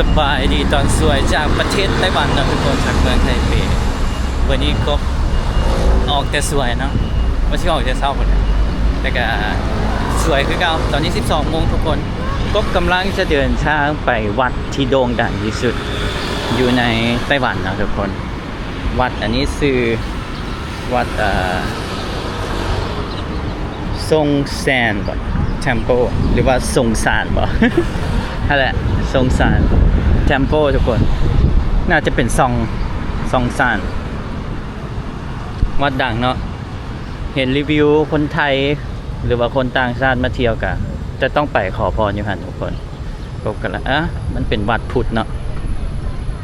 ສະບາຍດີຕອນສວຍຈາກປະເທດໄຕ້ຫວັນເນາະທຸກຄົນ ຈາກເມືອງໄທເປ. ມື້ນີ້ກົບອອກແຕ່ສວຍເນາະ ວ່າຊິອອກແຕ່ເຊົ້າພຸ້ນແຫຼະ ແຕ່ກະສວຍຄືເກົ່າ. ຕອນນີ້ສິບສອງໂມງທຸກຄົນ ກົບກຳລັງຈະເດີນທາງໄປວັດທີ່ໂດ່ງດັງທີ່ສຸດຢູ່ໃນໄຕ້ຫວັນເນາະທຸກຄົນ. ວັດອັນນີ້ຊື່ ວັດ ເອີ ຊົງແຊນບໍ Temple ຫຼືວ່າຊົງຊານບໍ ຫັ້ນແຫຼະ ຊົງຊານ Temple ທຸກຄົນ. ໜ້າຈະເປັນຊອງ ຊອງຊານ ວັດດັງເນາະ. ເຫັນຣີວິວຄົນໄທ ຫຼືວ່າຄົນຕ່າງຊາດມາທ່ຽວກະຈະຕ້ອງໄປຂໍພອນຢູ່ຫັ້ນທຸກຄົນ. ປົກກະລະ ອະ ມັນເປັນວັດພຸດເນາະ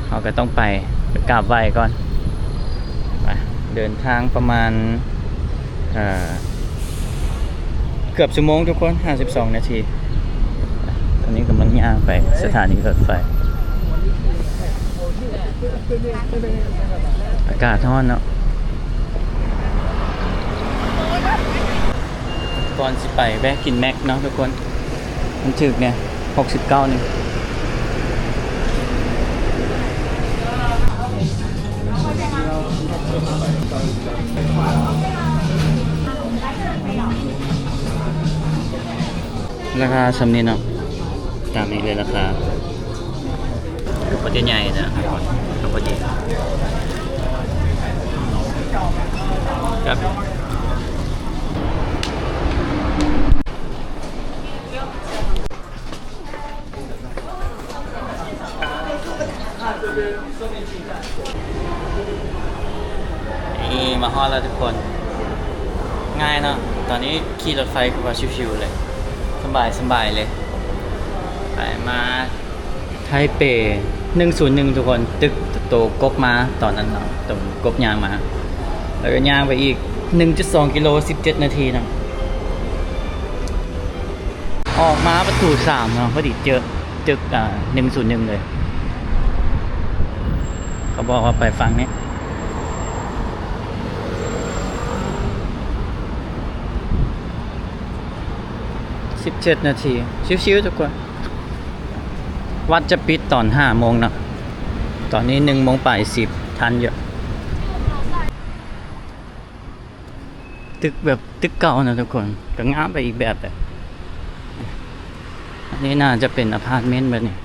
ເຮົາກະຕ້ອງໄປ ໄປກາບໄຫວ້ກ່ອນ. ໄປ ເດີນທາງປະມານ ເອີ ເກືອບຊົ່ວໂມງທຸກຄົນ ຫ້າສິບສອງນາທີ. ຕອນນີ້ກຳລັງຍ່າງໄປສະຖານີລົດໄຟ. ອາກາດຮ້ອນເນາະ. ກ່ອນຊິໄປແວະກິນແມັກເນາະທຸກຄົນ ມັນຖືກແດ່ ຫົກສິບເກົ້ານີ້. ລາຄາສ່ຳນີ້ເນາະ ຕາມນີ້ເລີຍລາຄາ. ກະບໍ່ໄດ້ໃຫຍ່ນະ ກະພໍດີ ແຊບ. ນີ້ມາຮອດແລ້ວທຸກຄົນ ງ່າຍເນາະ. ຕອນນີ້ຂີ່ລົດໄຟຄືວ່າຊິວໆເລີຍ ສະບາຍໆເລີຍ. ໄປມາ ໄທເປໜຶ່ງສູນໜຶ່ງທຸກຄົນ ຕຶກໂຕກົບມາຕອນນັ້ນເນາະ ໂຕກົບຍ່າງມາ ແລ້ວກະຍ່າງໄປອີກໜຶ່ງຈຸດສອງກິໂລ ສິບເຈັດນາທີເນາະ. ອອກມາປະຕູສາມເນາະ ພໍດີເຈີຕຶກ ອາ ໜຶ່ງສູນໜຶ່ງເລີຍ. ເຂົາບອກວ່າໄປຝັ່ງນີ້ ສິບເຈັດນາທີ ຊິວໆທຸກຄົນ. ວັດຈະປິດຕອນຫ້າໂມງເນາະ ຕອນນີ້ໜຶ່ງໂມງປາຍສິບ ທັນຢູ່. ຕຶກແບບຕຶກເກົ່ານະທຸກຄົນ ກະງາມໄປອີກແບບແຫຼະ. ອັນນີ້ໜ້າຈະເປັນອາພາດເມັນແບບນີ້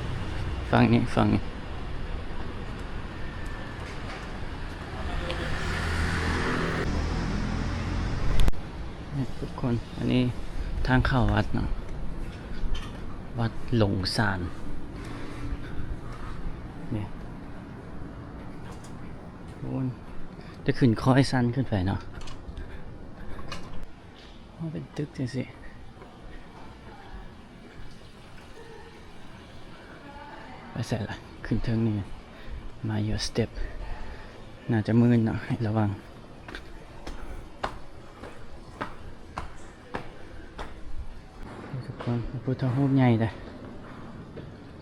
ຝັ່ງນີ້ ຝັ່ງນີ້ ນີ້ທຸກຄົນ. ອັນນີ້ທາງເຂົ້າວັດເນາະ ວັດຫຼົງຊານນີ້. ໂອ້ ຈະຂຶ້ນຄ້ອຍຊັນຂຶ້ນໄປເນາະ. ເປັນຕຶກຈັ່ງຊີ້ ໄປໃສລະ? ຂຶ້ນເທິງນີ້ Mind your step ໜ້າຈະມື່ນເນາະ ໃຫ້ລະວັງ. ທຸກຄົນ ພະພຸດທະຮູບໃຫຍ່ເດ້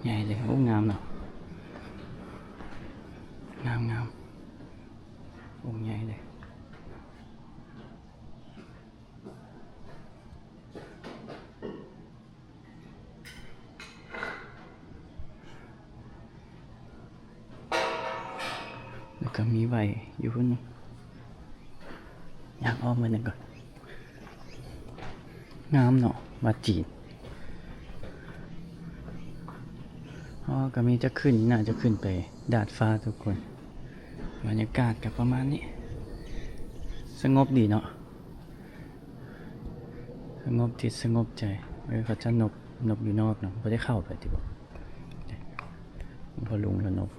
ໃຫຍ່ເດ້. ໂອ້ ງາມເນາະ ງາມໆ ອົງໃຫຍ່ເດ້. ແລ້ວກະມີໄຫວ້ຢູ່ພຸ້ນ ຍ່າງອ້ອມໄປໜຶ່ງກ່ອນ. ງາມເນາະ ວັດຈີນ. ອໍ ກະມີຈະຂຶ້ນ ໜ້າຈະຂຶ້ນໄປດາດຟ້າທຸກຄົນ. ບັນຍາກາດກະປະມານນີ້ ສະຫງົບດີເນາະ. ສະຫງົບຈິດສະຫງົບໃຈ. ເອີ ເຂົາເຈົ້ານົບ ນົບຢູ່ນອກເນາະ ບໍ່ໄດ້ເຂົ້າໄປຕິບໍ? ພໍ່ລຸງລາວນົບ.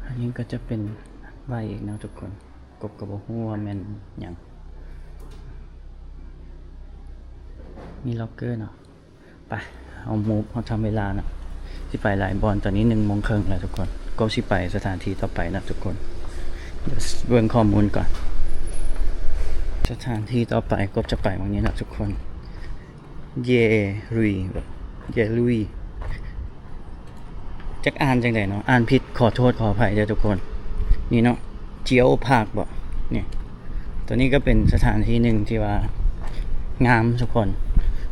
ອັນນີ້ກະຈະເປັນໄຫວ້ອີກເນາະທຸກຄົນ. ກົບກະບໍ່ຮູ້ວ່າແມ່ນຫຍັງ. ມີລັອກເກີເນາະ. ໄປ ເຮົາ move ເຮົາທຳເວລາເນາະ ຊິໄປຫຼາຍບ່ອນ. ຕອນນີ້ໜຶ່ງໂມງເຄິ່ງແລ້ວທຸກຄົນ. ກົບຊິໄປສະຖານທີ່ຕໍ່ໄປເນາະທຸກຄົນ. ດຽວເບິ່ງຂໍ້ມູນກ່ອນ. ສະຖານທີ່ຕໍ່ໄປ ກົບຈະໄປໝ່ອງນີ້ເນາະທຸກຄົນ. ເຢລຸຍ ເຢລຸຍ ຈັກອ່ານຈັ່ງໃດເນາະ ອ່ານຜິດຂໍໂທດຂໍອະໄພເດີທຸກຄົນ. ນີ້ເນາະ Geopark ບໍ ນີ້. ໂຕນີ້ກະເປັນສະຖານທີ່ໜຶ່ງທີ່ວ່າ ງາມທຸກຄົນ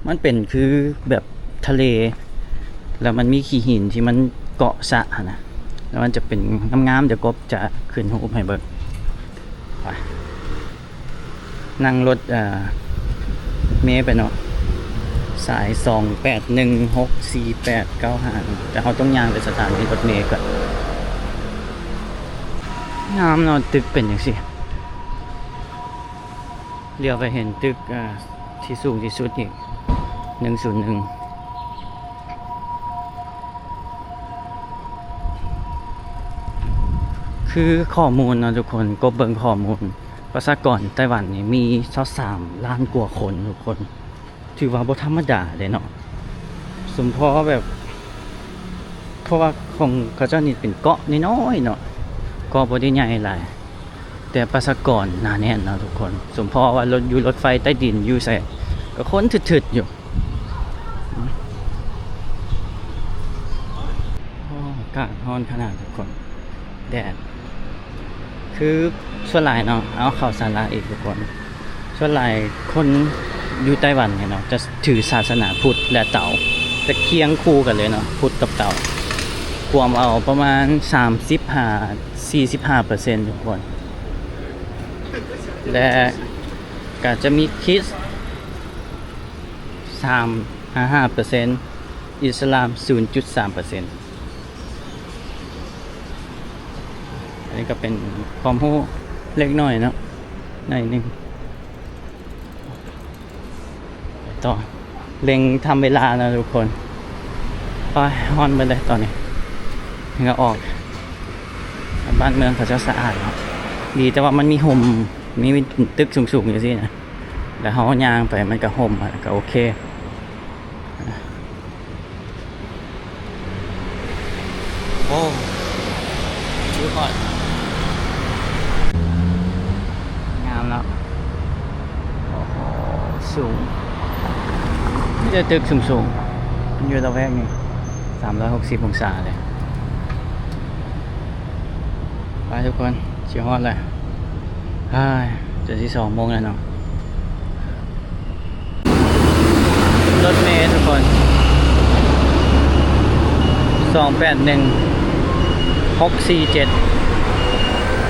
ມັນເປັນຄືແບບທະເລ ແລ້ວມັນມີຂີ້ຫີນທີ່ມັນເກາະສະຫັ້ນນະ ແລ້ວມັນຈະເປັນງາມໆ ດຽວກົບຈະຂຶ້ນຮູບໃຫ້ເບິ່ງ. ໄປ ນັ່ງລົດ ເອີ ເມໄປເນາະ ສາຍສອງແປດໜຶ່ງ ຫົກສີ່ແປດເກົ້າຫ້າ ແຕ່ເຮົາຕ້ອງຍ່າງໄປສະຖານີລົດເມກ່ອນ. ງາມເນາະ ຕຶກເປັນຈັ່ງຊີ້ ຫຼຽວໄປເຫັນຕຶກ ເອີ ທີ່ສູງທີ່ສຸດອີກ ໜຶ່ງສູນໜຶ່ງ. ຄືຂໍ້ມູນເນາະທຸກຄົນ ກົບເບິ່ງຂໍ້ມູນ ປະຊາກອນໄຕ້ຫວັນນີ້ມີຊາວສາມລ້ານກວ່າຄົນທຸກຄົນ ຖືວ່າບໍ່ທຳມະດາເດ້ເນາະ ສົມພໍແບບ ເພາະວ່າຂອງເຂົາເຈົ້ານີ້ເປັນເກາະນ້ອຍໆເນາະ ເກາະບໍ່ໄດ້ໃຫຍ່ຫຼາຍ ແຕ່ປະຊາກອນໜາແໜ້ນເນາະທຸກຄົນ ສົມພໍວ່າລົດ ຢູ່ລົດໄຟໃຕ້ດິນຢູ່ໃສ ກໍຄົນທຶດໆຢູ່. ໂອ້ ອາກາດຮ້ອນຂະໜາດທຸກຄົນ ແດດ ຄືສ່ວນຫຼາຍເນາະ ເອົາເຂົ້າສາລະອີກທຸກຄົນ ສ່ວນຫຼາຍຄົນຢູ່ໄຕ້ຫວັນນີ້ເນາະ ຈະຖືສາສະໜາພຸດ ແລະ ເຕົາ ຈະຄຽງຄູ່ກັນເລີຍເນາະ ພຸດກັບເຕົາ ກວມເອົາປະມານສາມສິບຫາສີ່ສິບຫ້າເປີເຊັນທຸກຄົນ ແລະ ກະຈະມີຄຣິສສາມຫາຫ້າເປີເຊັນ ອິດສະລາມສູນຈຸດສາມເປີເຊັນ. ອັນນີ້ກໍເປັນຄວາມຮູ້ເລັກນ້ອຍເນາະ ໜ້ອຍໜຶ່ງ. ໄປຕໍ່ ເລັ່ງທຳເວລາເນາະທຸກຄົນ ໄປ ຮ້ອນເບິດເລີຍຕອນນີ້ ເຫື່ອອອກ. ບ້ານເມືອງເຂົາເຈົ້າສະອາດເນາະ ດີແຕ່ວ່າມັນມີຮົ່ມ ມີຕຶກສູງໆ ຈັ່ງຊີ້ນະ ແລ້ວເຮົາຍ່າງໄປມັນກໍຮົ່ມ ກໍໂອເຄ. ໂອ້ ວິວພອຍ ງາມເນາະ ໂອ້ໂຫ ສູງ ມີແຕ່ຕຶກສູງໆ ມັນຢູ່ລະແວກນີ້ ສາມຮ້ອຍຫົກສິບອົງສາເລີຍ. ໄປທຸກຄົນ ຊິຮອດແລ້ວ ເຮີ້ຍ ຈົນຊິສອງໂມງແລ້ວເນາະ. ລົດເມທຸກຄົນ ສອງແປດໜຶ່ງ ຫົກສີ່ເຈັດ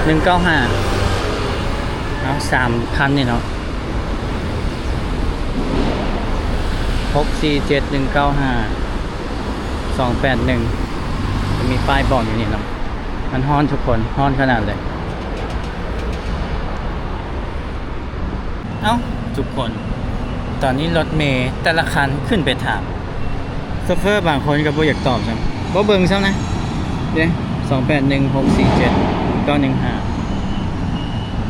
ໜຶ່ງເກົ້າຫ້າ ເອົາ ສາມຄັນນີ້ເນາະ ຫົກສີ່ເຈັດ ໜຶ່ງເກົ້າຫ້າ ສອງແປດໜຶ່ງ ຈະມີປ້າຍບອກຢູ່ນີ້ເນາະ. ມັນຮ້ອນທຸກຄົນ ຮ້ອນຂະໜາດເລີຍ. ເອົ້າ ທຸກຄົນ ຕອນນີ້ລົດເມແຕ່ລະຄັນຂຶ້ນໄປຖາມ ໂຊເຟີບາງຄົນກໍບໍ່ຢາກຕອບຊ້ຳ ບໍ່ເບິ່ງຊ້ຳນະ ເດ້ ສອງແປດໜຶ່ງ ຫົກສີ່ເຈັດ ເກົ້າໜຶ່ງຫ້າ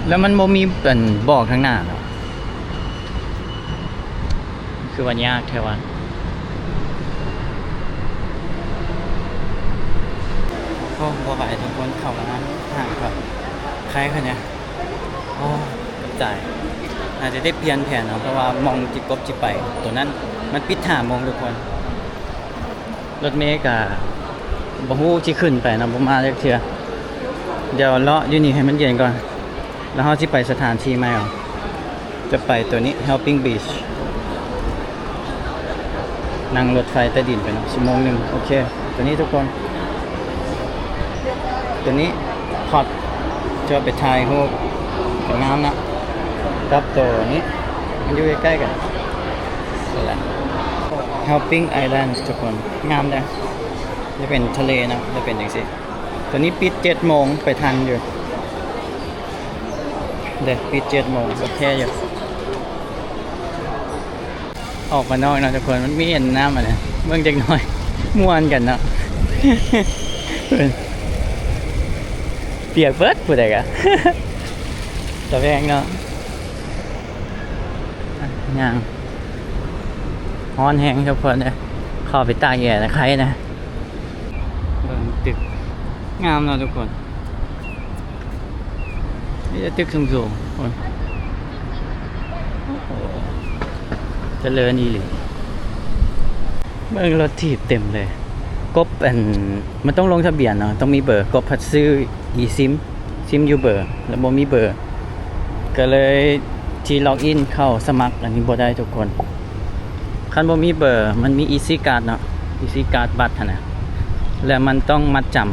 ແລ້ວມັນບໍ່ມີອັນບອກທາງໜ້າເນາະ. ຄືວ່າຍາກແທ້ວະ. ໂອ້ ບໍ່ໄຫວທຸກຄົນ ເຂົ້າມາຫາກໍໄຄຂຶ້ນນະ. ໂອ້ ຕາຍ ອາດຈະໄດ້ປ່ຽນແຜນເນາະ ເພາະວ່າໝ່ອງທີ່ກົບຊິໄປໂຕນັ້ນ ມັນປິດຫ້າໂມງທຸກຄົນ. ລົດເມກະບໍ່ຮູ້ຊິຂຶ້ນໄປເນາະ ບໍ່ມາຈັກເທື່ອ. ດຽວເລາະຢູ່ນີ້ໃຫ້ມັນເຢັນກ່ອນ ແລ້ວເຮົາຊິໄປສະຖານທີ່ໃໝ່ເອົາ. ຈະໄປໂຕນີ້ Helping Beach ນັ່ງລົດໄຟໃຕ້ດິນໄປເນາະ ຊົ່ວໂມງໜຶ່ງ. ໂອເຄ ໂຕນີ້ທຸກຄົນ ໂຕນີ້ Hot ຈະໄປຖ່າຍຮູບ ກໍງາມນະ ກັບໂຕນີ້ ມັນຢູ່ໃກ້ໆກັນ ນັ້ນແຫຼະ Helping Islands ທຸກຄົນ ງາມເດ້. ຈະເປັນທະເລນະ ຈະເປັນຈັ່ງຊີ້. ຕອນນີ້ປິດເຈັດໂມງ ໄປທັນຢູ່ເດ້ ປິດເຈັດໂມງ ໂອເຄຢູ່. ອອກມານອກເນາະທຸກຄົນ ມັນມີອັນນ້ຳອັນນັ້ນ ເບິ່ງຈັກໜ້ອຍ ມ່ວນກັນເນາະ. ເພິ່ນປຽກເບິດ ຜູ້ໃດກະ ຕະແວງເນາະ. ຍ່າງ ຮ້ອນແຮງທຸກຄົນເອີຍ ເຂົ້າໄປຕາກແອນະ ໄຄນະ. ເບິ່ງຕຶກ ງາມເນາະທຸກຄົນ ມີແຕ່ຕຶກສູງໆ ໂອ້ ໂອ້ໂຫ ຈະເລີນອີ່ຫຼີ. ເບິ່ງລົດຖີບເຕັມເລີຍ ກົບ ອັນ ມັນຕ້ອງລົງທະບຽນເນາະ ຕ້ອງມີເບີ ກົບພັດຊື້ອີຊິມ ຊິມຢູ່ເບີ ແລ້ວບໍ່ມີເບີ ກໍເລີຍ ທີ່ລັອກອິນເຂົ້າສະໝັກອັນນີ້ບໍ່ໄດ້ທຸກຄົນ. ຄັນບໍ່ມີເບີ ມັນມີອີຊີກາດເນາະ, ອີຊີກາດບັດຫັ້ນນະ ແລ້ວມັນຕ້ອງມັດຈຳ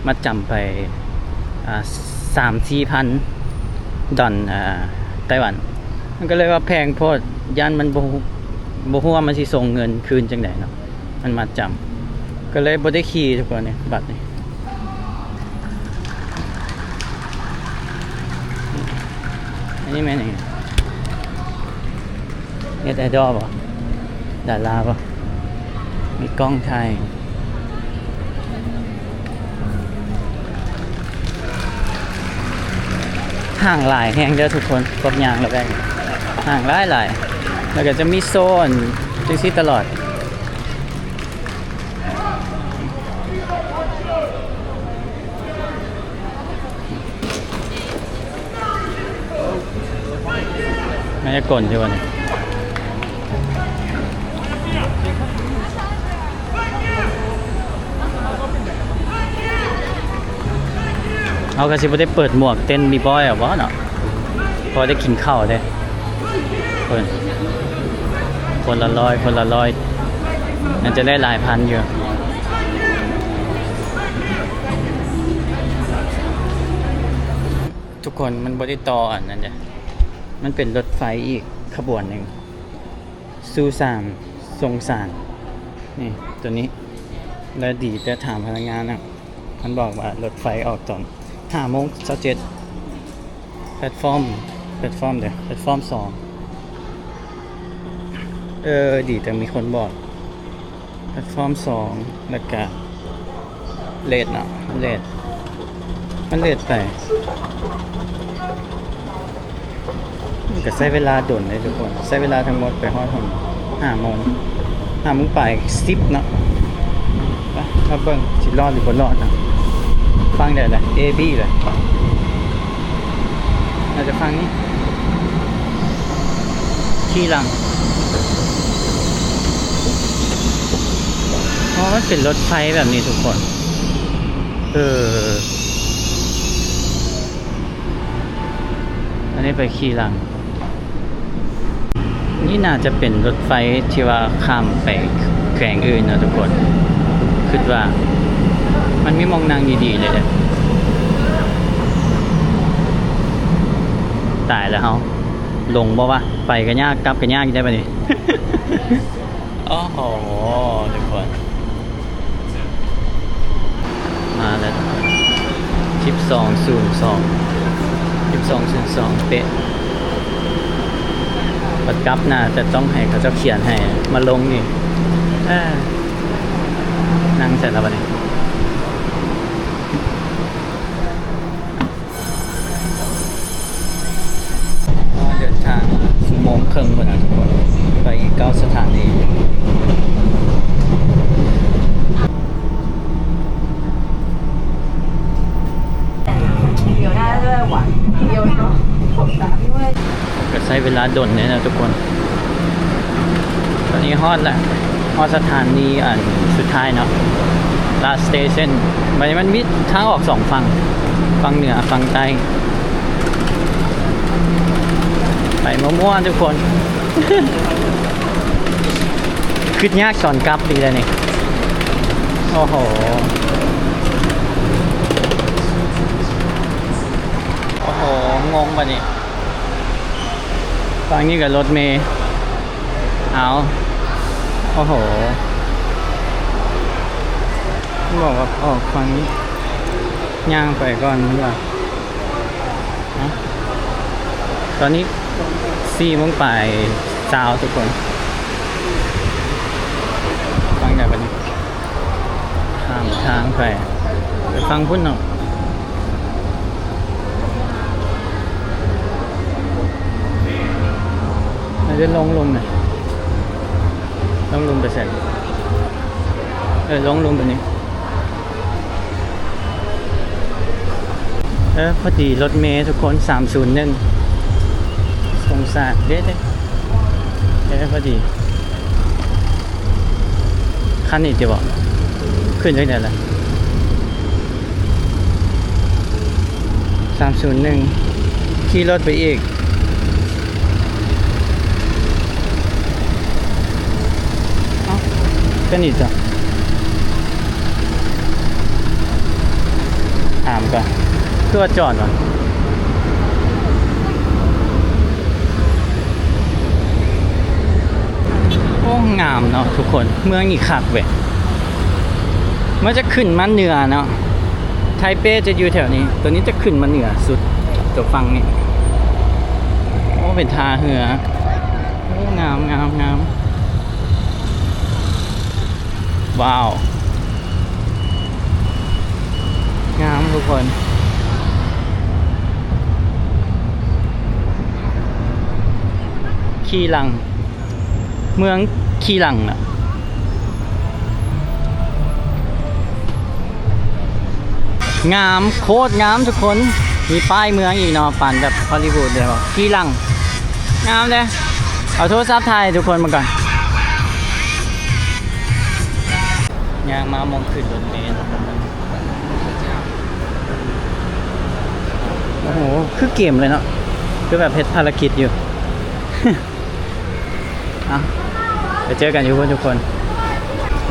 ມັດຈຳໄປ ອ່າ ສາມສີ່ພັນດອນ ອ່າ ໄຕ້ຫວັນ. ມັນກໍເລີຍວ່າແພງໂພດ, ຢ້ານມັນບໍ່ ບໍ່ຮູ້ວ່າມັນຊິສົ່ງເງິນຄືນຈັ່ງໃດເນາະ. ມັນມັດຈຳ ກໍເລີຍບໍ່ໄດ້ຂີ່ທຸກຄົນນີ້ ບັດນີ້. ອັນນີ້ແມ່ນຫຍັງ? ເນັດໄອດອລບໍ? ດາລາບໍ? ມີກ້ອງຖ່າຍ. ຫ້າງຫຼາຍແຮງເດີທຸກຄົນ, ພວກຍ່າງລະແວກນີ້ ຫ້າງຫຼາຍໆ ແລ້ວກໍຈະມີໂຊນຈັ່ງຊີ້ຕະຫຼອດ. ມາຍາກົນຢູ່ວະນີ້. ເຮົາກໍຊິບໍ່ໄດ້ເປີດໝວກເຕັ້ນບີບອຍເອົາບໍເນາະ, ພໍໄດ້ກິນເຂົ້າເດ້. ເພິ່ນ ຄົນລະຮ້ອຍ ຄົນລະຮ້ອຍ ໜ້າຈະໄດ້ຫຼາຍພັນຢູ່. ທຸກຄົນ ມັນບໍ່ໄດ້ຕໍ່ອັນນັ້ນເດ້, ມັນເປັນລົດໄຟອີກຂະບວນໜຶ່ງ ຊູຊານ ຊົງຊານ ນີ້ ໂຕນີ້. ແລະ ດີແຕ່ຖາມພະນັກງານນະ, ມັນບອກວ່າລົດໄຟອອກຕອນຫ້າໂມງຊາວເຈັດ. ແພລດຟອມ ແພລດຟອມເດ ແພລດຟອມສອງ. ເອີ ດີແຕ່ມີຄົນບອກ ແພລດຟອມສອງ ແລ້ວກະເລດເນາະ, ມັນເລດ ມັນເລດໄປ. ມັນກໍໃຊ້ເວລາດົນເດ້ທຸກຄົນ, ໃຊ້ເວລາທັງໝົດໄປຮອດຫັ້ນຫ້າໂມງ ຫ້າໂມງປາຍສິບເນາະ. ໄປ ມາເບິ່ງຊິລອດຫຼືບໍ່ລອດເນາະ. ຝັ່ງໃດລະ? ເອ ບີ ລະ? ໜ້າຈະຝັ່ງນີ້ ຂີ່ຫຼັງ. ອໍ ມັນເປັນລົດໄຟແບບນີ້ທຸກຄົນ. ເອີ ອັນນີ້ໄປຂີ່ຫຼັງ. ນີ້ໜ້າຈະເປັນລົດໄຟທີ່ວ່າຂ້າມໄປແຂວງອື່ນເນາະທຸກຄົນ, ຄິດວ່າມັນມີໝ່ອງນັ່ງດີໆເລີຍເດ້. ຕາຍແລ້ວເຮົາ ລົງບໍ່ວະ? ໄປກໍຍາກ ກັບກໍຍາກຢູ່ໄດ໋ບັດນີ້. ໂອ້ໂຫ ທຸກຄົນ ມາແລ້ວ ສິບສອງສູນສອງ ສິບສອງສູນສອງເປະ. ບັດກັບໜ້າຈະຕ້ອງໃຫ້ເຂົາເຈົ້າຂຽນໃຫ້ມາລົງນີ້. ເອີ ນັ່ງໃສລະບັດນີ້? ເດີນທາງຊົ່ວໂມງເຄິ່ງພຸ້ນນະທຸກຄົນ, ໄປອີກເກົ້າສະຖານີ. ກໍໃຊ້ເວລາດົນເດເນາະທຸກຄົນ. ຕອນນີ້ຮອດແລ້ວ ຮອດສະຖານີອັນສຸດທ້າຍເນາະ last station. ບັດນີ້ມັນມີທາງອອກສອງຝັ່ງ, ຝັ່ງເໜືອ ຝັ່ງໃຕ້. ໄປມົ້ວໆ ທຸກຄົນ. ຄິດຍາກຕອນກັບດີແລ້ວນີ້. ໂອ້ໂຫ ໂອ້ໂຫ ງົງບັດນີ້. ຝັ່ງນີ້ກໍລົດເມ. ເອົາ ໂອ້ໂຫ ບອກວ່າອອກຝັ່ງນີ້ ຍ່າງໄປກ່ອນ ເພິ່ນວ່າ. ເອົ້າ ຕອນນີ້ສີ່ໂມງປາຍຊາວ ທຸກຄົນ. ຟັງໄດ້ບັດນີ້? ຂ້າມທາງໄປ ໄປຝັ່ງພຸ້ນເນາະ. ໜ້າຈະລົງລຸ່ມນີ້ ລົງລຸ່ມໄປໃສ? ເອີ ລົງລຸ່ມໄປນີ້. ເອີ ພໍດີລົດເມທຸກຄົນ ສາມສູນໜຶ່ງ ສົງສານເດ້ ເດ້ ເອີ ພໍດີ. ຄັນນີ້ຕິບໍ? ຂຶ້ນຈັ່ງໃດລະ? ສາມສູນໜຶ່ງ ຂີ່ລົດໄປອີກ ກັນອີກເຈົ້າ ຖາມກ່ອນ ຄືວ່າຈອດຫວາ? ໂອ້ ງາມເນາະທຸກຄົນ ເມືອງນີ້ຄັກເວີຍ. ມັນຈະຂຶ້ນມາເໜືອເນາະ ໄທເປຈະຢູ່ແຖວນີ້ ໂຕນີ້ຈະຂຶ້ນມາເໜືອສຸດ ໂຕຝັ່ງນີ້. ໂອ້ ເປັນທ່າເຮືອ. ໂອ້ ງາມ ງາມ ງາມ. ວ້າວ ງາມທຸກຄົນ. ຄີລັງ ເມືອງຄີລັງນະ ງາມ ໂຄດງາມທຸກຄົນ. ມີປ້າຍເມືອງອີກເນາະ ປານແບບຮອລລີວູດເລີຍ. ຄີລັງ ງາມເດ້. ເອົາໂທລະສັບຖ່າຍໃຫ້ທຸກຄົນເບິ່ງກ່ອນ. ຍ່າງມາໝ່ອງຂຶ້ນລົດເມ. ໂອ້ໂຫ ຄືເກມເລີຍເນາະ ຄືແບບເຮັດພາລະກິດຢູ່. ເອົາ ໄປເຈີກັນຢູ່ພຸ້ນທຸກຄົນ.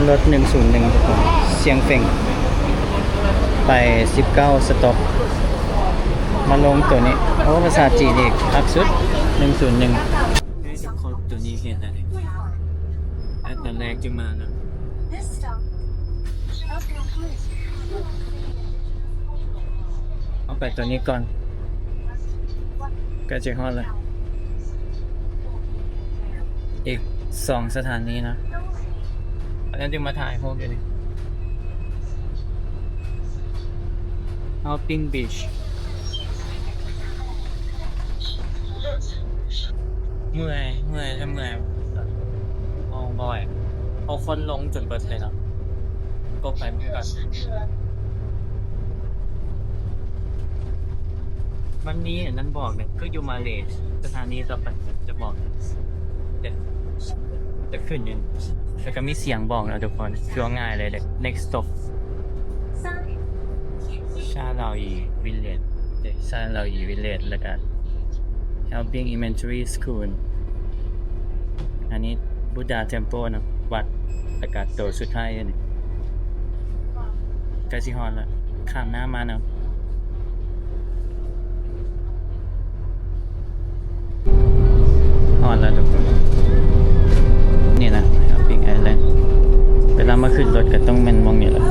ລົດໜຶ່ງສູນໜຶ່ງທຸກຄົນ ຊຽງເຟງ ໄປສິບເກົ້າສະຕັອບ ມາລົງໂຕນີ້. ໂອ້ ພາສາຈີນອີກ ຄັກສຸດ ໜຶ່ງສູນໜຶ່ງ. ເຮີ້ຍ ທຸກຄົນ ໂຕນີ້ເຮັດອະໄລ? ອັນຕອນແລກຈະມານະ. ເອົາໄປໂຕນີ້ກ່ອນ ໃກ້ຈະຮອດແລ້ວ ອີກສອງສະຖານີນະ. ອັນນັ້ນຈຶ່ງມາຖ່າຍຮູບຢູ່ນີ້ Helping Beach. ເມື່ອຍ ເມື່ອຍ ຖ້າເມື່ອຍ ໂອ້ ບໍ່ໄຫວ ເພາະຄົນລົງຈົນເບິດເລີຍເນາະ. ກົບໄປເບິ່ງກ່ອນ. ມັນມີອັນນັ້ນບອກເດ້ ຄືຢູ່ມາເລ ສະຖານີຕໍ່ໄປຈະບອກເດ້ ຈະຂຶ້ນຢູ່ ແລ້ວກໍມີສຽງບອກເນາະທຸກຄົນ ຄືວ່າງ່າຍເລີຍເດ້. Next stop ຊາລາວອີ Village ເດ້ ຊາລາວອີ Village ແລ້ວກໍ Helping Elementary School. ອັນນີ້ Buddha Temple ເນາະ ວັດ ແລ້ວກໍໂຕສຸດທ້າຍນີ້ ໃກ້ຊິຮອດແລ້ວ ຂ້າມນ້ຳມາເນາະ. ຮອດແລ້ວທຸກຄົນ ນີ້ນະ Helping Island. ເວລາມາຂຶ້ນລົດກໍຕ້ອງແມ່ນໝ່ອງນີ້ແຫຼະ.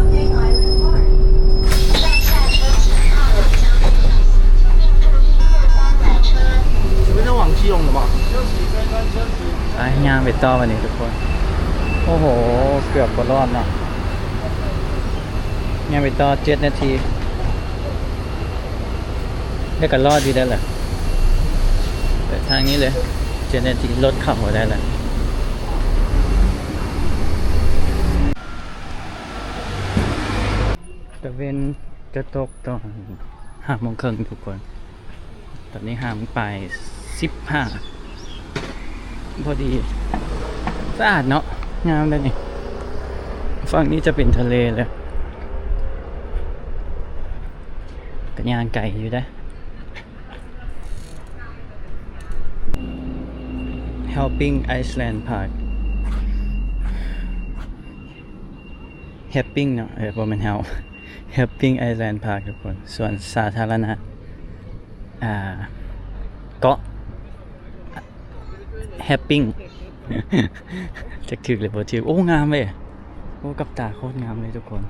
ໄປ ຍ່າງໄປຕໍ່ບັດນີ້ທຸກຄົນ. ໂອ້ໂຫ ເກືອບບໍ່ລອດເນາະ. ຍ່າງໄປຕໍ່ເຈັດນາທີ ແລ້ວກໍລອດຢູ່ໄດ້ລະ. ໄປທາງນີ້ເລີຍ ເຈັດນາທີ ລົດເຂົ້າບໍ່ໄດ້ລະ. ຕາເວັນຈະຕົກຕອນຫ້າໂມງເຄິ່ງທຸກຄົນ. ຕອນນີ້ຫ້າໂມງປາຍສິບຫ້າ ພໍດີ. ສະອາດເນາະ ງາມເດ້ນີ້. ຝັ່ງນີ້ຈະເປັນທະເລເລີຍ ກໍຍ່າງໄກຢູ່ເດ້. Helping Island Park Helping ເນາະ ເອີ ບໍ່ແມ່ນ Help Helping Island Park ທຸກຄົນ ສວນສາທາລະນະ ອ່າ ເກາະ Helping ຈັກຖືກຫຼືບໍ່ຖືກ. ໂອ້ ງາມເວີຍ ໂອ້ ກັບຕາໂຄດງາມເລີຍທຸກຄົນ.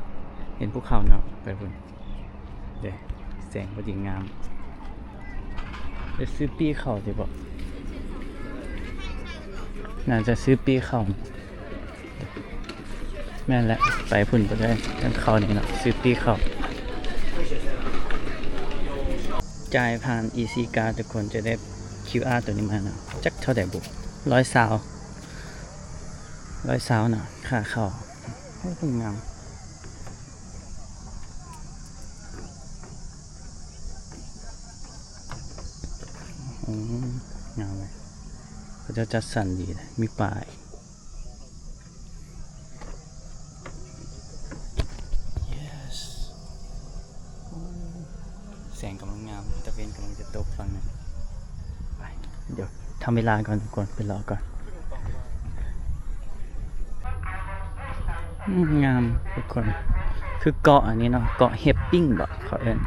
ເຫັນພູເຂົາເນາະ ໄປພຸ້ນເດ້ ແສງພໍດີງາມ. ໄດ້ຊື້ປີ້ເຂົ້າຕິບໍ? ໜ້າຈະຊື້ປີ້ເຂົ້າ. ແມ່ນແຫຼະ ໄປພຸ້ນບໍ່ໄດ້ ຕ້ອງເຂົ້ານີ້ເນາະ ຊື້ປີ້ເຂົ້າ. ຈ່າຍຜ່ານ EC Card ທຸກຄົນ ຈະໄດ້ QR ໂຕນີ້ມາເນາະ. ຈັກເທົ່າໃດບຸ ຮ້ອຍຊາວ ຮ້ອຍຊາວເນາະ ຄ່າເຂົ້າ. ໂອ້ ງາມ ອືມ ງາມເລີຍ ເຂົາເຈົ້າຈັດສັນດີເລີຍ ມີປ້າຍ. Yes ໂອ້ ແສງກຳລັງງາມ ຕາເວັນກຳລັງຈະຕົກຝັ່ງນັ້ນ. ໄປ ດຽວທຳເວລາກ່ອນ ກ່ອນ ໄປລໍກ່ອນ. ອືມ ງາມທຸກຄົນ ຄືເກາະອັນນີ້ເນາະ ເກາະເຮັບປິງບໍ ເຂົາເອີ້ນ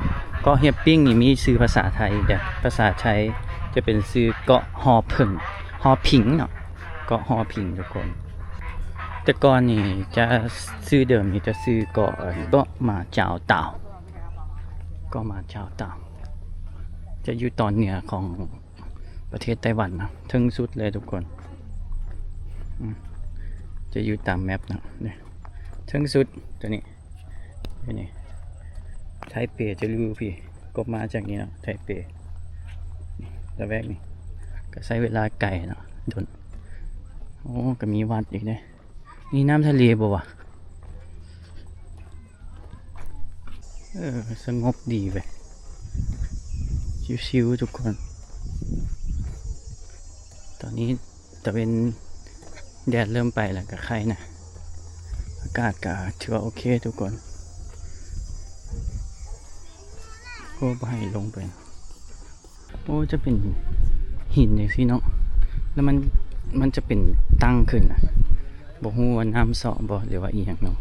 ເກາະເຮັບປິງນີ້ມີຊື່ພາສາໄທ ແຕ່ພາສາໄທຈະເປັນຊື່ເກາະຫໍເຜິ້ງ ຫໍຜິງເນາະ ເກາະຫໍຜິງທຸກຄົນ. ແຕ່ກ່ອນນີ້ຈະ ຊື່ເດີມນີ້ຈະຊື່ເກາະ ເກາະມາຈາວຕາວ ເກາະມາຈາວຕາວ ຈະຢູ່ຕອນເໜືອຂອງ ປະເທດໄຕ້ຫວັນນະ ເທິງສຸດເລີຍທຸກຄົນ ອືມ ຈະຢູ່ຕາມແມັບນະ ນີ້ ເທິງສຸດຕົວນີ້ ນີ້ ໄທເປຈະຢູ່ພີ້ ກົບມາຈາກນີ້ເນາະ ໄທເປ ລະແວກນີ້ ກໍໃຊ້ເວລາໄກເນາະ ດົນ ໂອ້ ກໍມີວັດອີກເດ້ ນີ້ນ້ຳທະເລບໍ່ວະ? ເອີ ສະຫງົບດີເວີຍ ຊິວໆ ທຸກຄົນ. ຕອນນີ້ຕາເວັນ ແດດເລີ່ມໄປແລ້ວ ກໍໄຄນະ ອາກາດກໍຖືວ່າໂອເຄທຸກຄົນ. ໂອ້ ບໍ່ໃຫ້ລົງໄປ. ໂອ້ ຈະເປັນຫີນຈັ່ງຊີ້ເນາະ ແລ້ວມັນ ມັນຈະເປັນຕັ້ງຂຶ້ນນະ ບໍ່ຮູ້ວ່ານ້ຳເຊາະບໍ່ ຫຼືວ່າອີ່ຫຍັງເນາະ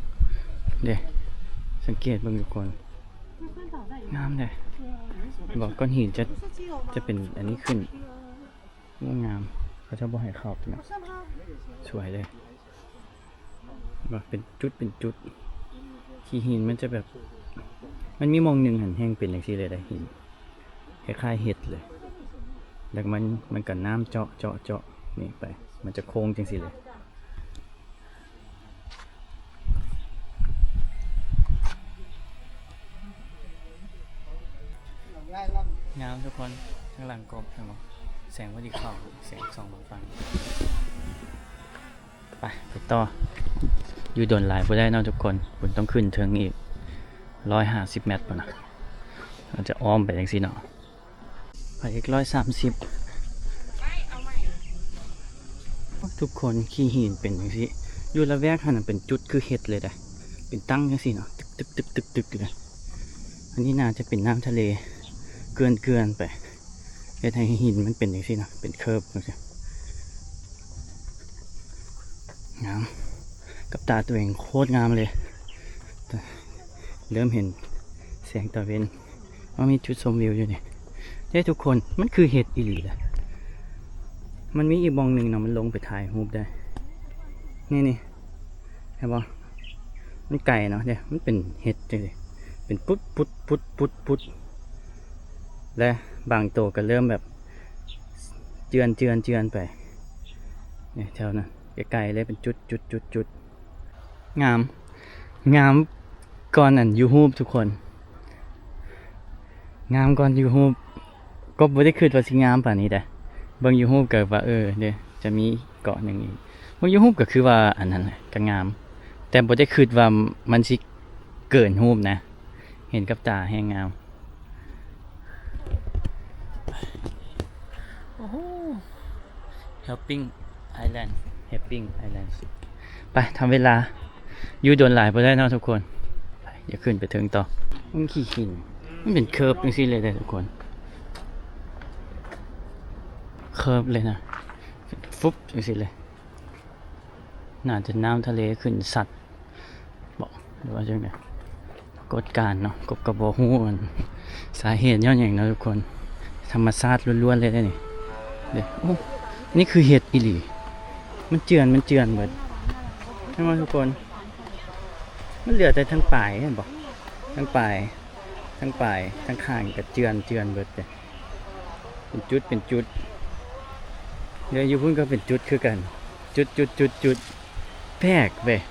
ເດ້ ສັງເກດເບິ່ງທຸກຄົນ ງາມເດ້ ເຫັນບໍ່ ກ້ອນຫີນຈະ ຈະເປັນອັນນີ້ຂຶ້ນ ໂອ້ ງາມ ເຂົາເຈົ້າບໍ່ໃຫ້ເຂົ້າເນາະ ສວຍເລີຍ. ວ່າເປັນຈຸດເປັນຈຸດ ຂີ້ຫີນມັນຈະແບບ ມັນມີໝ່ອງໜຶ່ງຫັ້ນແຮ່ງເປັນຈັ່ງຊີ້ເລີຍໄດ໋ ຫີນຄ້າຍໆເຫັດເລີຍ ແລ້ວມັນ ມັນກໍນ້ຳເຈາະ ເຈາະ ເຈາະນີ້ໄປ ມັນຈະໂຄ້ງຈັ່ງຊີ້ເລີຍ. ງາມທຸກຄົນ ທາງຫຼັງກົບເຫັນບໍ່ ແສງບໍ່ໄດ້ເຂົ້າ ແສງສ່ອງມາຝັ່ງ ໄປ ໄປຕໍ່ ຢູ່ດົນຫຼາຍບໍ່ໄດ້ເນາະທຸກຄົນ ເພິ່ນຕ້ອງຂຶ້ນເທິງອີກຮ້ອຍຫ້າສິບແມັດພຸ້ນນະ ເຮົາຈະອ້ອມໄປຈັ່ງຊີ້ເນາະ ໄປອີກຮ້ອຍສາມສິບ ທຸກຄົນ ຂີ້ຫີນເປັນຈັ່ງຊີ້ ຢູ່ລະແວກຫັ້ນນະເປັນຈຸດຄືເຫັດເລີຍເດ້ ເປັນຕັ້ງຈັ່ງຊີ້ເນາະ ຕຶກໆໆໆຢູ່ເດ້ ອັນນີ້ໜ້າຈະເປັນນ້ຳທະເລເຈື່ອນໆໄປ ເຮັດໃຫ້ຫີນມັນເປັນຈັ່ງຊີ້ນະ ເປັນເຄີບຈັ່ງຊີ້ ງາມ ກັບຕາຕົວເອງໂຄດງາມເລີຍ ເລີ່ມເຫັນແສງຕາເວັນ ມັນມີຈຸດຊົມວິວຢູ່ນີ້ເດ້ທຸກຄົນ ມັນຄືເຫັດອີ່ຫຼີເດ້ ມັນມີອີກບ່ອນໜຶ່ງເນາະ ມັນລົງໄປຖ່າຍຮູບໄດ້ ນີ້ໆ ເຫັນບໍ່? ມັນໄກເນາະ ເດ້ ມັນເປັນເຫັດຈັ່ງຊີ້ ເປັນປຸດໆໆ ແລະ ບາງໂຕກໍເລີ່ມແບບເຈື່ອນໆໆໄປ ນີ້ ແຖວນັ້ນ ໄກໆເລີຍ ເປັນຈຸດໆໆ ງາມ ງາມກ່ອນອັນຢູ່ຮູບທຸກຄົນ ງາມກ່ອນຢູ່ຮູບ ກໍບໍ່ໄດ້ຄິດວ່າຊິງາມປານນີ້ເດ້ ເບິ່ງຢູ່ຮູບກໍວ່າ ເອີ ເດ້ ຈະມີເກາະໜຶ່ງອີກ ເບິ່ງຢູ່ຮູບກໍຄືວ່າອັນນັ້ນແຫຼະ ກໍງາມ ແຕ່ບໍ່ໄດ້ຄິດວ່າມັນຊິເກີນຮູບນະ ເຫັນກັບຕາແຮງງາມ ໂອ້ໂຫ Helping Island Helping Island ໄປ ທຳເວລາ ຢູ່ດົນຫຼາຍບໍ່ໄດ້ເນາະທຸກຄົນ ໄປ ຢ່າຂຶ້ນໄປເທິງຕໍ່ ມັນຂີ້ຫີນ ມັນເປັນເຄີບຈັ່ງຊີ້ເລີຍເດ້ທຸກຄົນ ເຄີບເລີຍນະ ຟຸບຈັ່ງຊີ້ເລີຍ ໜ້າຈະນ້ຳທະເລຂຶ້ນຊັດບໍ ຫຼືວ່າຈັ່ງໃດ ປາກົດການເນາະ ກົບກໍບໍ່ຮູ້ອັນສາເຫດຍ້ອນຫຍັງເນາະທຸກຄົນ ທຳມະຊາດລ້ວນໆເລີຍເດ້ນີ້ ເດ້ ໂອ້ ນີ້ຄືເຫັດອີ່ຫຼີ ມັນເຈື່ອນ ມັນເຈື່ອນເບິດ ເຫັນບໍ່ທຸກຄົນ ມັນເຫຼືອແຕ່ທາງປາຍ ເຫັນບໍ່ ທາງປາຍ ທາງປາຍ ທາງຂ້າງກໍເຈື່ອນ ເຈື່ອນເບິດເດ້ ເປັນຈຸດເປັນຈຸດ ແລ້ວຢູ່ພຸ້ນກໍເປັນຈຸດຄືກັນ ຈຸດໆໆໆ ແປກເວີຍ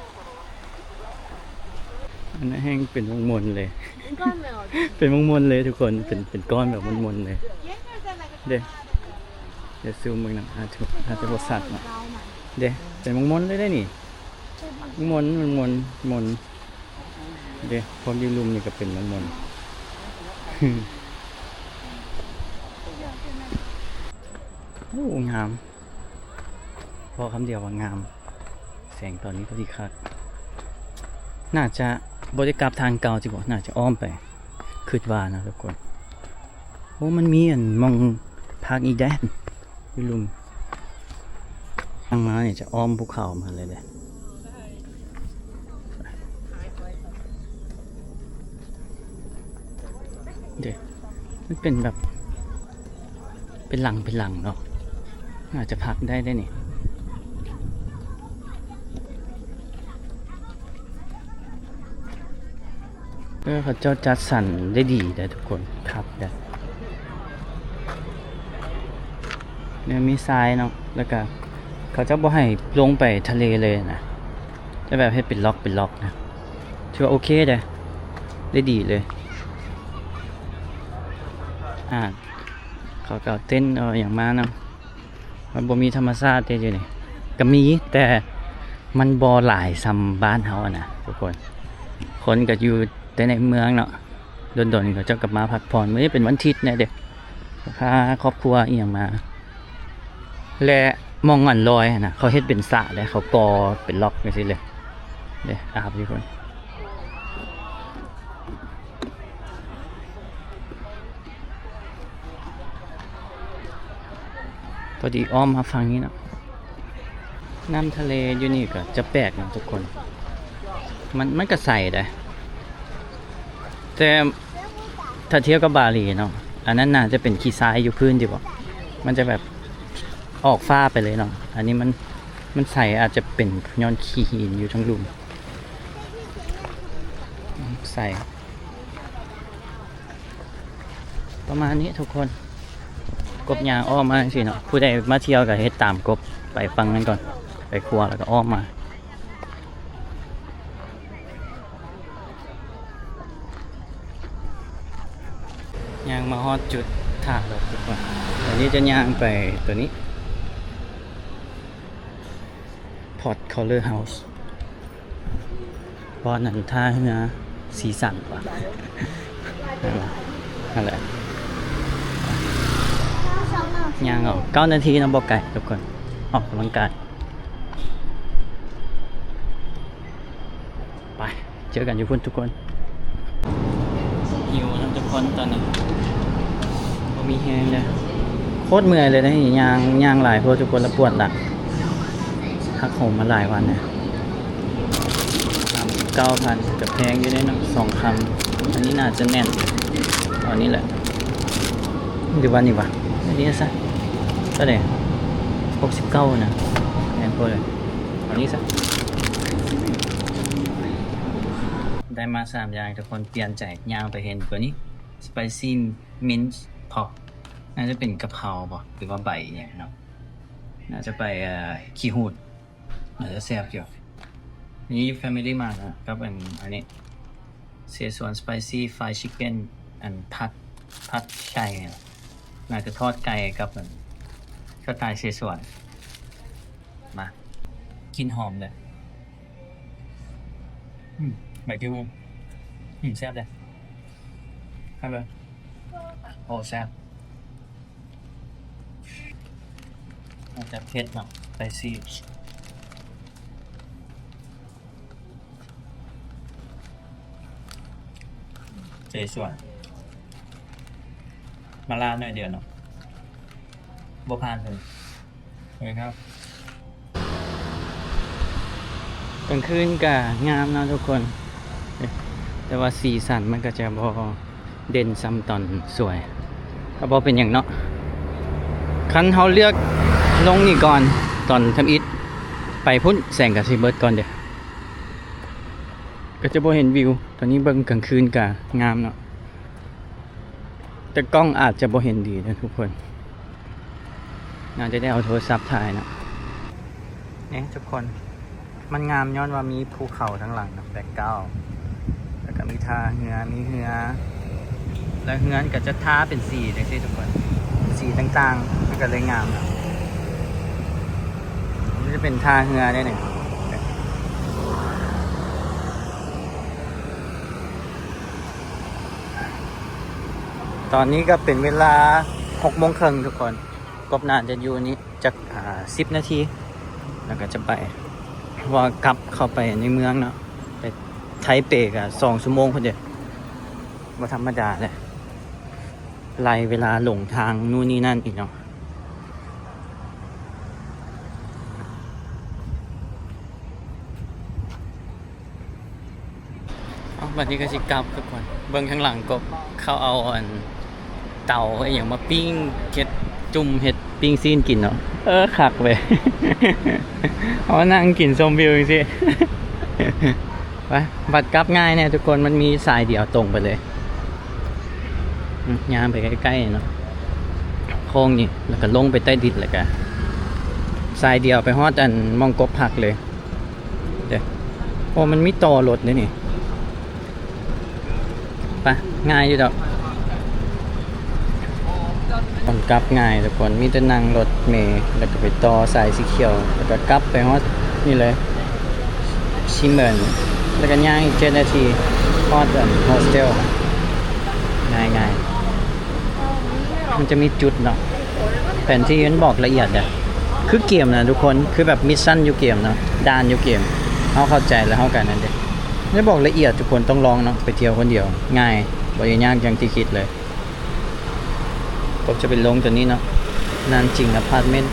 ອັນນັ້ນແຮ່ງເປັນມົນໆເລີຍ ເປັນມົນໆເລີຍທຸກຄົນ ເປັນ ເປັນກ້ອນແບບມົນໆເລີຍ ເດ້ ດຽວຊູມເບິ່ງນຳ ອາດຈະ ອາດຈະບໍ່ຊັດເນາະ ເດ້ ເປັນມົນໆເລີຍເດ້ນີ້ ມົນໆ ມົນໆ ເດ້ ພວກຢູ່ລຸ່ມນີ້ກໍເປັນມົນໆ ໂອ້ ງາມ ເວົ້າຄຳດຽວວ່າງາມ ແສງຕອນນີ້ພໍດີຄັກ ໜ້າຈະບໍ່ໄດ້ກັບທາງເກົ່າຕິບໍ ໜ້າຈະອ້ອມໄປ ຄິດວ່ານະທຸກຄົນ ໂອ້ ມັນມີອັນໝ່ອງພັກອີກເດ້ ຢູ່ລຸ່ມ ທາງມານີ້ຈະອ້ອມພູເຂົາມາເລີຍເດ້ ໄປ ເດ້ ມັນເປັນແບບ ເປັນຫຼັງເປັນຫຼັງເນາະ ອາດຈະພັກໄດ້ເດ້ນີ້. ເອີ ເຂົາເຈົ້າຈັດສັນໄດ້ດີເດ້ທຸກຄົນ ຄັກເດ້. ແນວມີຊາຍເນາະ ແລ້ວກະເຂົາເຈົ້າບໍ່ໃຫ້ລົງໄປທະເລເລີຍນະ ຈະແບບເຮັດເປັນລັອກເປັນລັອກນະ ຖືວ່າໂອເຄເດ້ ໄດ້ດີເລີຍ. ອາ ເຂົາກໍເຕັນເອົາຫຍັງມານຳ ມັນບໍ່ມີທຳມະຊາດເດ້ຢູ່ນີ້ ກໍມີ ແຕ່ມັນບໍ່ຫຼາຍສ່ຳບ້ານເຮົາຫັ້ນນະທຸກຄົນ. ຄົນກໍຢູ່ແຕ່ໃນເມືອງເນາະ ດົນໆເຂົາເຈົ້າກໍມາພັກຜ່ອນ. ມື້ນີ້ເປັນວັນທິດແດ່ເດ້ ພາຄອບຄົວອີ່ຫຍັງມາ ແລະ ໝ່ອງອັນລອຍຫັ້ນນະ ເຂົາເຮັດເປັນສະເດ້ ເຂົາກໍ່ເປັນລັອກຈັ່ງຊີ້ເລີຍເດ້ ອາບຢູ່ພຸ້ນ. ພໍດີອ້ອມມາຝັ່ງນີ້ເນາະ. ນ້ຳທະເລຢູ່ນີ້ກໍຈະແປກເນາະທຸກຄົນ ມັນ ມັນກໍໃສເດ້ ແຕ່ຖ້າທຽບກັບບາຫຼີເນາະ ອັນນັ້ນໜ້າຈະເປັນຂີ້ຊາຍຢູ່ພື້ນຕິບໍ ມັນຈະແບບອອກຟ້າໄປເລີຍເນາະ. ອັນນີ້ມັນ ມັນໃສ ອາດຈະເປັນຍ້ອນຂີ້ຫີນຢູ່ທາງລຸ່ມ ໃສ. ປະມານນີ້ທຸກຄົນ ກົບຍ່າງອ້ອມມາຈັ່ງຊີ້ເນາະ. ຜູ້ໃດມາທ່ຽວກໍເຮັດຕາມກົບ ໄປຝັ່ງນັ້ນກ່ອນ ໄປຂົວແລ້ວກໍອ້ອມມາ. ຍ່າງມາຮອດຈຸດທ່າລົດທຸກຄົນ ອັນນີ້ຈະຍ່າງໄປຕົວນີ້ Portcaller House ບ່ອນນັ້ນທ່າເຮືອສີສັນຫວາ ຫັ້ນແຫຼະ ຍ່າງອອກເກົ້ານາທີເນາະ ບໍ່ໄກທຸກຄົນ ອອກກຳລັງກາຍ. ໄປ ເຈີກັນຢູ່ພຸ້ນທຸກຄົນ. ຫິວນຳທຸກຄົນຕອນນີ້ ບໍ່ມີແຮງເດ້ ໂຄດເມື່ອຍເລີຍນະ ຍ່າງ ຍ່າງຫຼາຍໂພດທຸກຄົນ ລະປວດຫຼັງ ຫັກໂຫມມາຫຼາຍວັນນະ. ສາມສິບເກົ້າພັນ ກໍແພງຢູ່ເດ້ເນາະ ສອງຄຳ. ອັນນີ້ໜ້າຈະແໜ້ນ ເອົານີ້ແຫຼະ ຫຼືວ່ານີ້ຫວາ ອັນນີ້ຊະ ເທົ່າໃດ ຫົກສິບເກົ້ານະ ແພງໂພດເລີຍ. ເອົານີ້ຊະ ໄດ້ມາສາມຢ່າງ ທຸກຄົນປ່ຽນໃຈ ຍ່າງໄປເຫັນຕົວນີ້ Spicy Minced Pork ໜ້າຈະເປັນກະເພົາບໍ ຫຼືວ່າໃບອີ່ຫຍັງເນາະ ໜ້າຈະໃບ ເອີ ຂີ້ຫູດ ໜ້າຈະແຊບຢູ່. ນີ້ Family Mart ນະ ກັບອັນ ອັນນີ້ Szechuan Spicy Fried Chicken ອັນຜັດ ຜັດໄກ່ ໜ້າຈະທອດໄກ່ກັບອັນສະໄຕເຊຊວນ. ມາ ກິ່ນຫອມເດ້ ອືມ ໃບກິ້ວ ອືມ ແຊບເດ້ ຄັກເລີຍ ໂອ້ ແຊບ ອາດຈະເຜັດເນາະ ໄປຊີ ເຈສວນ ມາລາໜ້ອຍດຽວເນາະ ບໍ່ຜ່ານເພິ່ນ ເອີ ຄັບ ກາງຄືນກະງາມເນາະທຸກຄົນ ແຕ່ວ່າສີສັນມັນກະຈະບໍ່ເດັ່ນສ່ຳຕອນສວຍ ກະບໍ່ເປັນຫຍັງເນາະ ຄັນເຮົາເລືອກລົງນີ້ກ່ອນ ຕອນທຳອິດໄປພຸ້ນ ແສງກະຊິເບິດກ່ອນເດ້ ກະຈະບໍ່ເຫັນວິວ ຕອນນີ້ເບິ່ງກາງຄືນກະງາມເນາະ ແຕ່ກ້ອງອາດຈະບໍ່ເຫັນດີເດີທຸກຄົນ ໜ້າຈະໄດ້ເອົາໂທລະສັບຖ່າຍເນາະ ນີ້ທຸກຄົນ ມັນງາມຍ້ອນວ່າມີພູເຂົາທາງຫຼັງເນາະ ແບັກກຣາວ ແລ້ວກະມີທ່າເຮືອ ມີເຮືອ ແລ້ວເຮືອນກະຈະທາເປັນສີຈັ່ງຊີ້ທຸກຄົນ ເປັນສີຕ່າງໆ ມັນກະເລີຍງາມເນາະ ມັນຈະເປັນທ່າເຮືອເດ້ນີ້. ຕອນນີ້ກະເປັນເວລາຫົກໂມງເຄິ່ງທຸກຄົນ ກົບໜ້າຈະຢູ່ນີ້ຈັກ ອາ ສິບນາທີ ແລ້ວກະຈະໄປ ເພາະວ່າກັບເຂົ້າໄປໃນເມືອງເນາະ ໄປໄທເປກະສອງຊົ່ວໂມງພຸ້ນເດ້ ບໍ່ທຳມະດາເດ້ ໄລ່ເວລາຫຼົງທາງນູ້ນນີ້ນັ້ນອີກເນາະ. ເອົາ ບັດນີ້ກໍຊິກັບທຸກຄົນ ເບິ່ງຂ້າງຫຼັງກໍເຂົາເອົາອັນເຕົາອີ່ຫຍັງມາປີ້ງ ເຮັດຈຸ່ມ ເຮັດປີ້ງຊີ້ນກິນເນາະ. ເອີ ຄັກເວີຍ ເອົາມານັ່ງກິນຊົມວິວຈັ່ງຊີ້. ໄປ ບັດກັບງ່າຍແນ່ທຸກຄົນ ມັນມີສາຍດຽວຕົງໄປເລີຍ. ອືມ ຍ່າງໄປໃກ້ໆເນາະ ໂຄ້ງນີ້ ແລ້ວກໍລົງໄປໃຕ້ດິນ ແລ້ວກໍສາຍດຽວໄປຮອດອັນໝ່ອງກົບຜັກເລີຍເດ້. ໂອ້ ມັນມີຕໍ່ລົດເດ້ນີ້. ໄປ ງ່າຍຢູ່ດອກ ມັນກັບງ່າຍທຸກຄົນ ມີແຕ່ນັ່ງລົດເມ ແລ້ວກໍໄປຕໍ່ສາຍສີຂຽວ ແລ້ວກໍກັບໄປຮອດນີ້ເລີຍ ຊີເມີນ ແລ້ວກໍຍ່າງອີກເຈັດນາທີ ຮອດອັນໂຮສເທວ ງ່າຍໆ. ມັນຈະມີຈຸດເນາະ ແຜນທີ່ມັນບອກລະອຽດເດ້ ຄືເກມນະທຸກຄົນ ຄືແບບມິດຊັນຢູ່ເກມເນາະ ດ່ານຢູ່ເກມ ເຮົາເຂົ້າໃຈແລ້ວເຮົາກໍອັນນັ້ນເດ້. ມັນບອກລະອຽດທຸກຄົນ ຕ້ອງລອງເນາະ ໄປທ່ຽວຄົນດຽວ ງ່າຍ ບໍ່ໄດ້ຍາກຢ່າງທີ່ຄິດເລີຍ. ກໍຈະໄປລົງຕົວນີ້ເນາະ ນານຈິງອາພາດເມັນ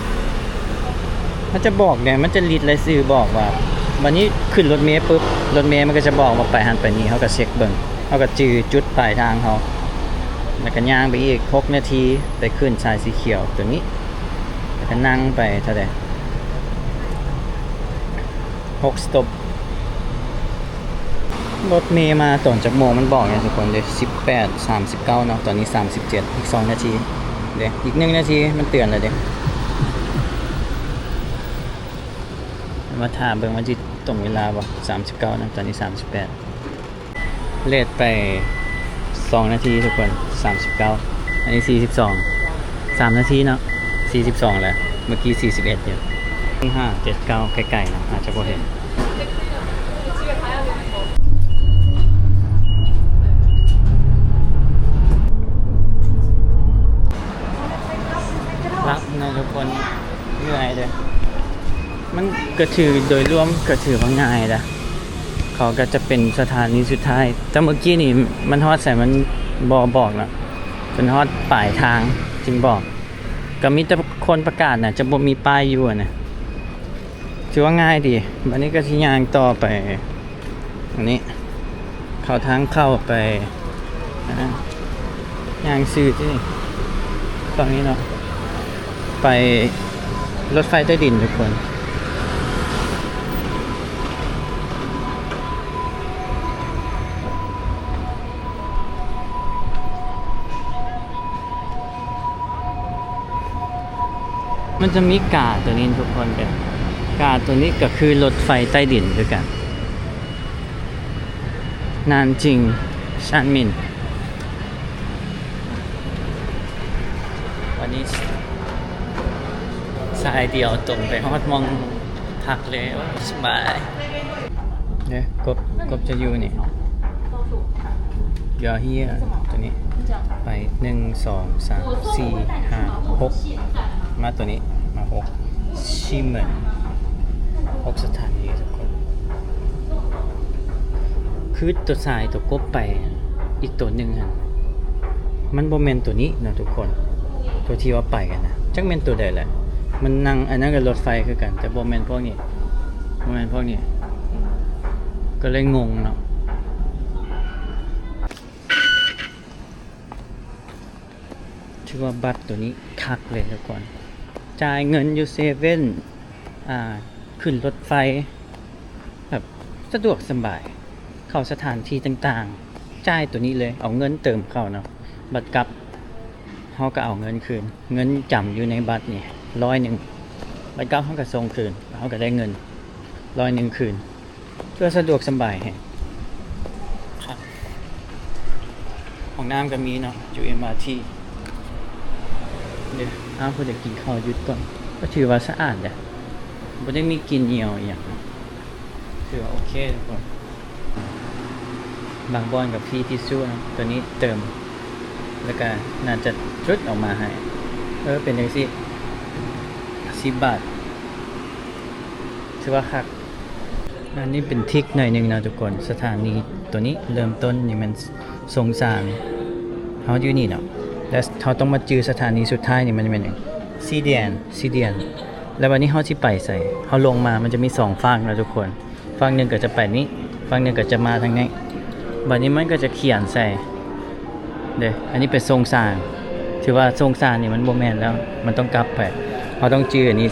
ມັນຈະບອກເດ້ ມັນຈະລິດລາຍຊື່ບອກວ່າ ບັດນີ້ຂຶ້ນລົດເມປຶບ ລົດເມມັນກໍຈະບອກວ່າໄປຫັ້ນໄປນີ້ ເຮົາກໍເຊັກເບິ່ງ ເຮົາກໍຈື່ຈຸດປາຍທາງເຮົາ ແລ້ວກໍຍ່າງໄປອີກຫົກນາທີ ໄປຂຶ້ນສາຍສີຂຽວຕົວນີ້ ແລ້ວກໍນັ່ງໄປເທົ່າໃດ ຫົກສະຕັອບ. ລົດເມມາຕອນຈັກໂມງມັນບອກຫຍັງທຸກຄົນເດ້ ສິບແປດສາມສິບເກົ້າເນາະ ຕອນນີ້ສາມສິບເຈັດ ອີກສອງນາທີເດ້ ອີກໜຶ່ງນາທີມັນເຕືອນແລ້ວເດ້. ມາຖ້າເບິ່ງວ່າຊິຕົງເວລາບໍ່ ສາມສິບເກົ້ານະ ຕອນນີ້ສາມສິບແປດ ເລດໄປສອງນາທີທຸກຄົນ ສາມສິບເກົ້າ ອັນນີ້ສີ່ສິບສອງ ສາມນາທີເນາະ ສີ່ສິບສອງແລ້ວ ເມື່ອກີ້ສີ່ສິບເອັດຢູ່ ຫ້າເຈັດເກົ້າ ໃກ້ໆເນາະ ອາດຈະບໍ່ເຫັນ. ຫຼັບເນາະທຸກຄົນ ເມື່ອຍເດ້ ມັນກໍຖືໂດຍລວມກໍຖືວ່າງ່າຍລະ ເຂົາກໍຈະເປັນສະຖານີສຸດທ້າຍ ແຕ່ເມື່ອກີ້ນີ້ມັນຮອດໃສມັນບໍ່ບອກເນາະ ຈົນຮອດປາຍທາງຈຶ່ງບອກ ກໍມີແຕ່ຄົນປະກາດນະ ຈະບໍ່ມີປ້າຍຢູ່ຫັ້ນນະ ຖືວ່າງ່າຍດີ. ບັດນີ້ກໍຊິຍ່າງຕໍ່ໄປ ອັນນີ້ ເຂົ້າທາງເຂົ້າໄປ ອ່າ ຍ່າງຊື່ທີ່ນີ້ ຝັ່ງນີ້ເນາະ ໄປລົດໄຟໃຕ້ດິນທຸກຄົນ. ມັນຈະມີກາຕົວນີ້ທຸກຄົນເດີ ກາຕົວນີ້ກໍຄືລົດໄຟໃຕ້ດິນຄືກັນ ນານຈິງ ຊານມິນ. ວັນນີ້ສາຍດຽວຕົງໄປຮອດໝ່ອງພັກເລີຍ ໂອ້ ສະບາຍ. ເດ້ ກົບ ກົບຈະຢູ່ນີ້ You're here ຕົວນີ້ ໄປ ໜຶ່ງ ສອງ ສາມ ສີ່ ຫ້າ ຫົກ ມາຕົວນີ້ ມາ ຫົກ ຊີເມີນ ຫົກສະຖານີທຸກຄົນ. ຄືຕົວສາຍຕົວກົບໄປ ອີກຕົວໜຶ່ງຫັ້ນ ມັນບໍ່ແມ່ນຕົວນີ້ເນາະທຸກຄົນ ຕົວທີ່ວ່າໄປຫັ້ນນະ ຈັກແມ່ນຕົວໃດແຫຼະ. ມັນນັ່ງ ອັນນັ້ນກໍລົດໄຟຄືກັນ ແຕ່ບໍ່ແມ່ນພວກນີ້ ບໍ່ແມ່ນພວກນີ້ ກໍເລີຍງົງເນາະ. ຖືວ່າບັດຕົວນີ້ຄັກເລີຍທຸກຄົນ ຈ່າຍເງິນຢູ່ເຊເວັ່ນ ອ່າ ຂຶ້ນລົດໄຟ ແບບສະດວກສະບາຍ ເຂົ້າສະຖານທີ່ຕ່າງໆ ຈ່າຍຕົວນີ້ເລີຍ ເອົາເງິນເຕີມເຂົ້າເນາະ ບັດກັບເຮົາກໍເອົາເງິນຄືນ ເງິນຈຳຢູ່ໃນບັດນີ້ຮ້ອຍໜຶ່ງ ບັດກັບເຮົາກໍສົ່ງຄືນ ເຮົາກໍໄດ້ເງິນຮ້ອຍໜຶ່ງຄືນ ເພື່ອສະດວກສະບາຍແຮງ. ຫ້ອງນ້ຳກໍມີເນາະ ຢູ່ເອັມອາທີ ເດ້. ອ້າວ ຜູ້ໃດກິນເຂົ້າຢຸດກ່ອນ ກໍຖືວ່າສະອາດແຫຼະ ບໍ່ໄດ້ມີກິ່ນຫ່ຽວອີ່ຫຍັງ ຖືວ່າໂອເຄທຸກຄົນ. ບາງບ່ອນກໍຟຣີທິດຊູເນາະ ຕົວນີ້ເຕີມ ແລ້ວກໍໜ້າຈະຈຸດອອກມາໃຫ້ ເອີ ເປັນຈັ່ງຊີ້ ສິບບາດ ຖືວ່າຄັກ. ອັນນີ້ເປັນທິກໜ້ອຍໜຶ່ງເນາະທຸກຄົນ ສະຖານີຕົວນີ້ເລີ່ມຕົ້ນນີ້ແມ່ນສົງສານ ເຮົາຢູ່ນີ້ເນາະ ແລ້ວເຮົາຕ້ອງມາຈື່ສະຖານີສຸດທ້າຍນີ້ມັນແມ່ນຫຍັງ ຊີດຽນ ຊີດຽນ. ແລ້ວບັດນີ້ເຮົາຊິໄປໃສ ເຮົາລົງມາມັນຈະມີສອງຟາກເນາະທຸກຄົນ ຟາກໜຶ່ງກໍຈະໄປນີ້ ຟາກໜຶ່ງກໍຈະມາທາງນີ້ ບັດນີ້ມັນກໍຈະຂຽນໃສ່ເດ້. ອັນນີ້ໄປສົ່ງສານ ຖືວ່າສົ່ງສານນີ້ມັນບໍ່ແມ່ນແລ້ວ ມັນຕ້ອງກັບໄປ. ເຮົາຕ້ອງຈື່ອັນນີ້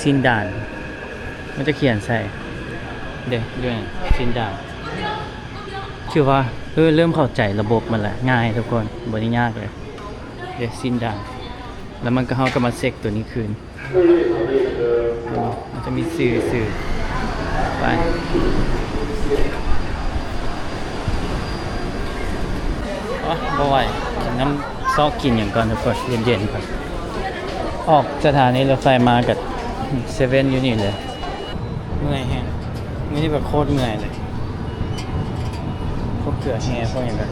ຊິນດານ ມັນຈະຂຽນໃສ່ເດ້ ຢູ່ນັ້ນ ຊິນດານ. ຖືວ່າ ເອີ ເລີ່ມເຂົ້າໃຈລະບົບມັນລະ ງ່າຍທຸກຄົນ ບໍ່ໄດ້ຍາກເລີຍເດ້ ຊິນດານ. ແລ້ວມັນກໍ ເຮົາກໍມາເຊັກຕົວນີ້ຄືນ ມັນຈະມີຊື່ ຊື່ ໄປ. ໂອ້ຍ ບໍ່ໄຫວ ກິນນ້ຳ ຊອກກິນຫຍັງກ່ອນທຸກຄົນ ເຢັນໆ ກ່ອນ. ອອກສະຖານີລົດໄຟມາກໍເຊເວັ່ນຢູ່ນີ້ເລີຍ. ເມື່ອຍແຮງ ມື້ນີ້ແບບໂຄດເມື່ອຍເລີຍ ພວກເກືອແຮ່ພວກຫຍັງກະ.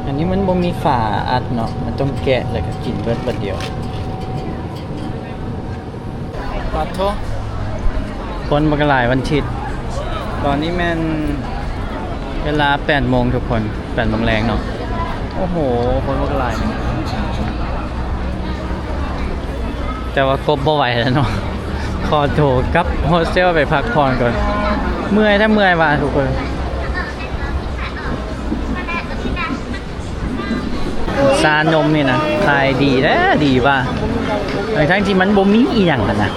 ອັນນີ້ມັນບໍ່ມີຝາອັດເນາະ ມັນຕ້ອງແກະແລ້ວກະກິນເບິດບາດດຽວ. ປາດໂທ້ ຄົນບັກຫຼາຍວັນທິດ. ຕອນນີ້ແມ່ນເວລາແປດໂມງທຸກຄົນ ແປດໂມງແລງເນາະ. ໂອ້ໂຫ ຄົນບັກຫຼາຍ ແຕ່ວ່າກົບບໍ່ໄຫວແລ້ວເນາະ ຂໍໂຕກັບໂຮສເທວໄປພັກຜ່ອນກ່ອນ. ເມື່ອຍແທ້ເມື່ອຍວ່າທຸກຄົນ. ຊານົມນີ້ນະ ຂາຍດີແທ້ດີວ່າ ທັງໆທີ່ມັນບໍ່ມີອີ່ຫຍັງຫັ້ນນະ.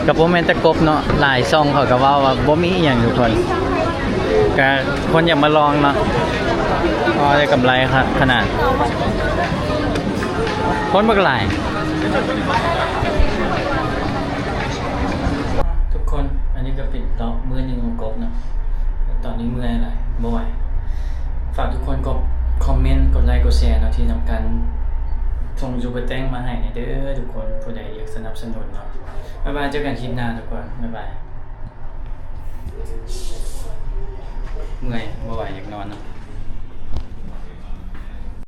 ກໍບໍ່ແມ່ນແຕ່ກົບເນາະ ຫຼາຍຊ່ອງເຂົາກໍເວົ້າວ່າບໍ່ມີອີ່ຫຍັງທຸກຄົນ. ກະຄົນຢາກມາລອງເນາະ ເພາະວ່າໄດ້ກຳໄລຂະໜາດ. ຄົນບັກຫຼາຍທຸກຄົນ. ອັນນີ້ກໍເປັນຕອນມື້ໜຶ່ງຂອງກົບເນາະ. ຕອນນີ້ເມື່ອຍຫຼາຍ ບໍ່ໄຫວ. ຝາກທຸກຄົນກົດຄອມເມັນ ກົດໄລ ກົດແຊເນາະ ທີ່ສຳຄັນສົ່ງຊຸບເປີແຕັງມາໃຫ້ແດ່ເດີທຸກຄົນ ຜູ້ໃດຢາກສະໜັບສະໜູນເນາະ. ບາຍບາຍ ເຈີກັນຄລິບໜ້າທຸກຄົນ ບາຍບາຍ. ເມື່ອຍ ບໍ່ໄຫວ ຢາກນອນເນາະ.